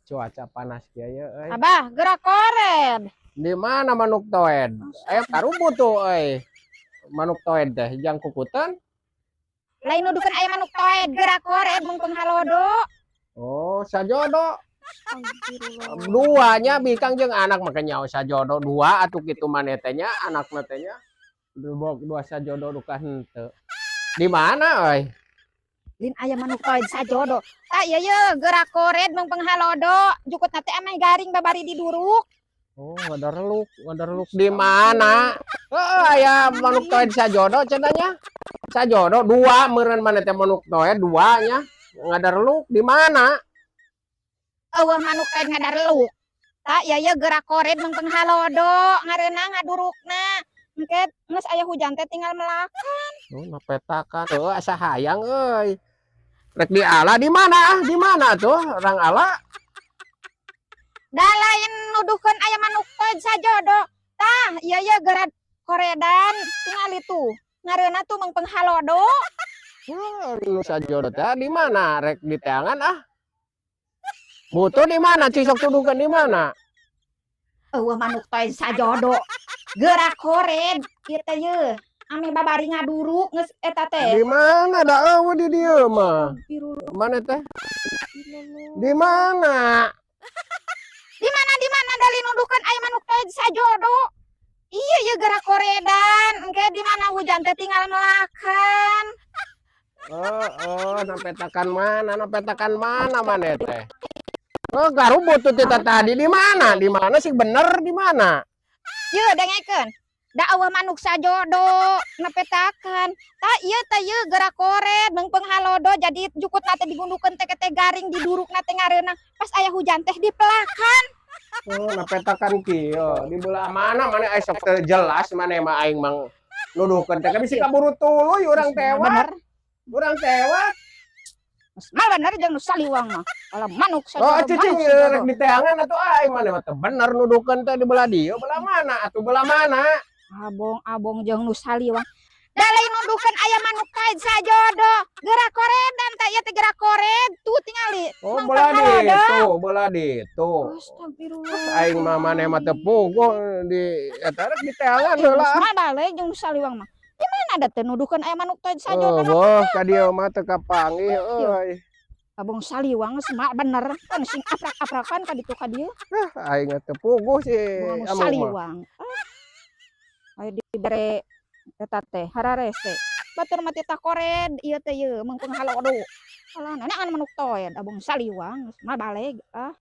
Cuaca panas kieu ye euy. Abah, geura kored. Di mana manuk toed? Aya karubut tuh euy. Manuk toed teh jang kukutan. Lain nuduhkeun aya manuk toed, geura kored meungpeung halodo. Oh, sajodo. Duanya bikang jeung anak maka nyaho sajodo dua atuh kitu maneh teh nya, anakna teh nya. Dua, dua sajodo duka henteu. Di mana euy? Lain aya manuk toed sajodo. Tah ieu ye geura kored meungpeung halodo. Jukutna teh ameh garing babari diduruk. Oh, ngadareluk, ngadareluk di mana? Heeh, aya manuk toed sajodo cenah nya. Sajodo dua meureun maneh teh manuk toed dua nya. Ngadareluk di mana? Euweuh manuk toed ngadareluk. Tah ieu ye geura kored meungpeung halodo, ngareunah ngadurukna. Engke geus aya hujan teh tinggal melak. Oh, napetakan. Heuh, asa hayang euy. Rek diala di mana ah? Di mana tuh orang ala? Da lain nuduhkeun aya manuk toed sajodo. Tah, ieu ye geura koredan tingali tuh. Ngareunah tuh meungpeung halodo. Heuh, nu sajodo teh di mana? Rek diteangan ah. Butuh di mana? Cing sok tuduhkeun di mana? Euweuh manuk toed sajodo. Geura kored ieu teh ye. Ameh babari ngaduruk geus eta teh. Di mana da euweuh di dieu mah? Mana teh? Di mana? Di mana, di mana, da lain nuduhkeun aya manuk toed sajodo. Iya ye geura koredan, engke di mana hujan teh tinggal melakan. Oh, oh, napetakan mana? Napetakan mana maneh teh? Oh, garubut tuh tita tadi di mana? Di mana sih bener di mana? Ye dengekeun. Da euweuh manuk sajodo napetakan. Tah ieu teh ye geura kored meungpeung halodo, jadi jukutna teh digundukeun teh teh garing, didurukna teh ngareunah pas aya hujan teh dipelakan. Oh, napetakan kieu. Di belah mana maneh aya sok teu jelas maneh mah, aing mah nuduhkeun teh bisi kaburu tuluy urang tewat. Bener. Urang tewat. Mah bener jeung nu saliwang mah. Kalau manuk Oh, sajodo, cicing manuk sajodo. Rek diteangan atuh aing maneh mah teu bener nuduhkeun teh di belah dieu, belah mana atuh, belah mana? Abong-abong jeung nu saliwang. Da lain nuduhkeun aya manuk toed sajodo. Geura koredan tah ieu teh, geura kored tuh tingali. Oh, Mang belah halodo. ditu, belah ditu. Astagfirullah. Aing mah maneh mah teu puguh di eta rek diteangan heula. Mah balik jeung nu saliwang mah. Di mana da teh nuduhkeun aya manuk toed Oh, sajodo? boh ka dieu mah teu kapanggih euy. Abong saliwang geus mah bener kan sing aprak-aprakan ka ditu ka dieu. Ah, aing mah teu puguh si Buang nu amung mah. Saliwang. Ah. Aya dibere eta teh hararese. Batur mah titah kored ieu teh ye meungpeung halodo. Alah, neangan manuk toed abong saliwang geus mah baleg ah.